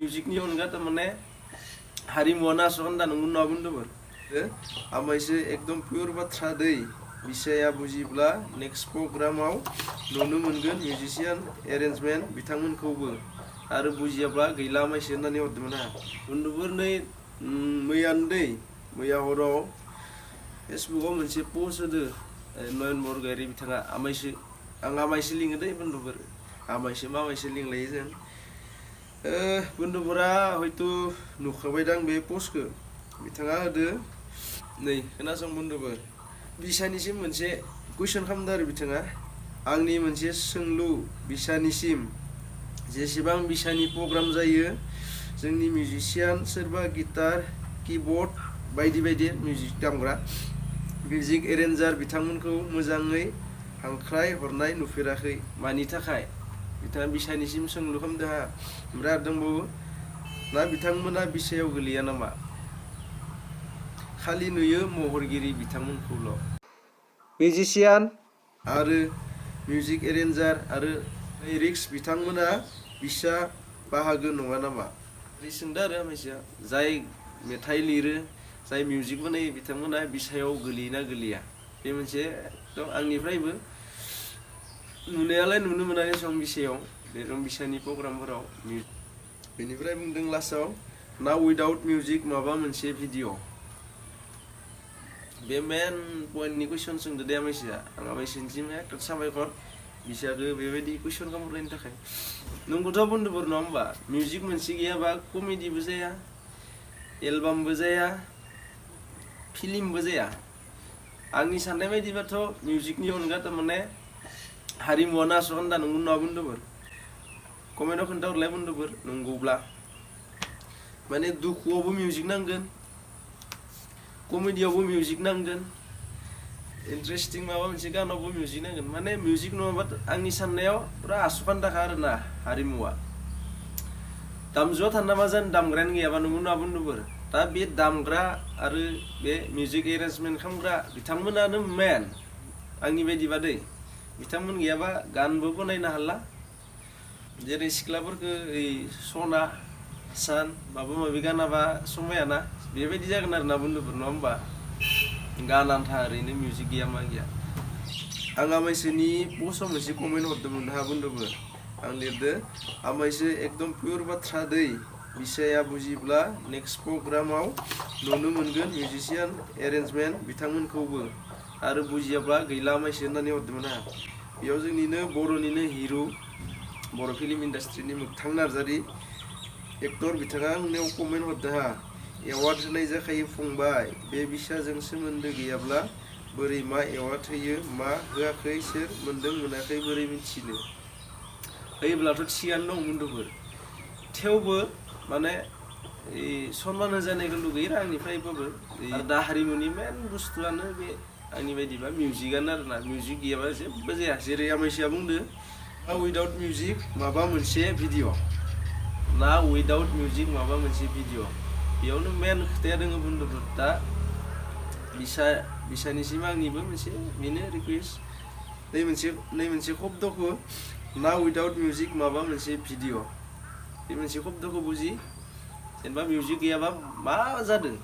Musikनि अनगा तारमाने हारिमुवानो आस'खान्दा नंगौ नङा बुंदोंमोन आमाइसो एकदम पियर बाथ्रा दै बिसाया बुजिब्ला नेक्स्ट प्रग्रामाव नुनो मोनगोन मिउजिशियान एरेन्जमेन्ट बिथांमोनखौबो आरो बुजियाब्ला गैला आमाइसो होननानै हरदोंमोन आं बुन्दुफोर नै मैयानो दै मैया हराव फेसबुकआव मोनसे पस्ट होदो नयन बरगयारि बिथाङा आमाइसो आं आमाइसो लिङो दै बुन्दुफोर आमाइसो मामाइसो लिंलायो जों बुन्दुफोरा हयथ' नुखाबायदां बे पस्टखौ बिथाङा होदो नै खोनासं बुन्दुफोर बिसानिसिम मोनसे कुइसन खालामदों आरो बिथाङा आंनि मोनसे सोंलु बिसानिसिम जेसेबां बिसानि प्रग्राम जायो जोंनि मिउजिशियान सोरबा गिटार कीबोर्ड बायदि बायदि मिउजिक दामग्रा मिउजिक एरेन्जार बिथांमोनखौ मोजाङै हांख्राय हरनाय नुफेराखै मानि थाखाय बिथाङा बिसानिसिम सोंलु खालामदों हा ओमफ्राय आरो दंबावो ना बिथांमोना बिसायाव गोलैया नामा खालि नुयो महरगिरि बिथांमोनखौल' मिउजिशियान आरो मिउजिक एरेन्जार आरो लिरिक्स बिथांमोना बिसा बाहागो नङा नामा सोंदों आरो मानसिया जाय मेथाइ लिरो जाय मिउजिक बानायो बिथांमोना बिसायाव गोलैयोना गोलैया बे मोनसे एकदम आंनिफ्रायबो नुनायालाय नुनो मोनाखै सम बिसायाव बे रं बिसानि प्रग्रामफोराव बेनिफ्राय बुंदों लास्टआव ना उइदाउट मिउजिक माबा मोनसे भिडिअ बे मेन पइन्टनि कुइसन सोंदो दे आमाइसिया आं आमाइसिनिसिम एकदम साबायखर बिसाखौ बेबायदि कुइसन खालामनायनि थाखाय नंगौथ' बुन्दुफोर नङा होमबा मिउजिक मोनसे गैयाबा कमेडिबो जाया एलबामबो जाया फिल्मबो जाया आंनि साननाय बायदिबाथ' मिउजिकनि अनगा तारमाने हारिमुवानो आस'खान्दा नंगौ नङा बुन्दुफोर कमेन्टआव खोन्थाहरलाय बुन्दुफोर नंगौब्ला माने दुखुआवबो मिउजिक नांगोन कमेडियावबो मिउजिक नांगोन इन्टारेस्टिं माबा मोनसे गानावबो मिउजिक नांगोन माने मिउजिक नङाबा आंनि साननायाव पुरा आस'खान्दाखा आरोना हारिमुवा दामजुआ थाना मा जानो दामग्रायानो गैयाबा नंगौ नङा बुन्दुफोर दा बे दामग्रा आरो बे मिउजिक एरेन्जमेन्ट खालामग्रा बिथांमोनानो मेन आंनि बायदिबा दै बिथांमोन गैयाबा गानबो बनायनो हाला जेरै सिख्लाफोरखौ ओइ सना सान माबा माबि गानाबा समायाना बेबायदि जागोन आरो ना बुन्दुफोर नङा होमबा गान आन्था ओरैनो मिउजिक गैया मा गैया आं आमाइसोनि पस्टआव मोनसे कमेन्ट हरदोंमोन हा बुन्दुफोर आं लिरदो आमाइसो एकदम पियर बाथ्रा दै बिसाया बुजिब्ला नेक्स्ट प्रग्रामाव नुनो मोनगोन मिउजिशियान एरेन्जमेन्ट बिथांमोनखौबो आरो बुजियाब्ला गैला आमाइसो होननानै हरदोंमोन आं बेयाव जोंनिनो बर'निनो हिर' बर' फिल्म इन्डास्ट्रिनि मोगथां नार्जारि एक्टर बिथाङा आंनियाव कमेन्ट हरदों हा एवार्ड होनाय जाखायो फंबाय बे बिसाजों सोमोन्दो गैयाब्ला बोरै मा एवार्ड होयो मा होआखै सोर मोन्दों मोनाखै बोरै मिथिनो होयोब्लाथ' थिगानो दं बुन्दुफोर थेवबो माने सनमान होजानायखौ लुगैयो आंनिफ्रायबाबो आरो दा हारिमुनि मेन बुस्थुआनो बे आंनि बायदिबा मिउजिकआनो आरोना मिउजिक गैयाबा जेबो जाया जेरै आमाइसिया बुंदो ना उइदाउट मिउजिक माबा मोनसे भिडिअ ना उइदाउट मिउजिक माबा मोनसे भिडिअ बेयावनो मेन खोथाया दङ बुन्दुफोर दा बिसानिसिम आंनिबो मोनसे बेनो रिकुवेस्ट नै मोनसे शब्दखौ ना उइदाउट मिउजिक माबा मोनसे भिडिअ बे मोनसे शब्दखौ बुजि जेनेबा मिउजिक गैयाबा मा जादों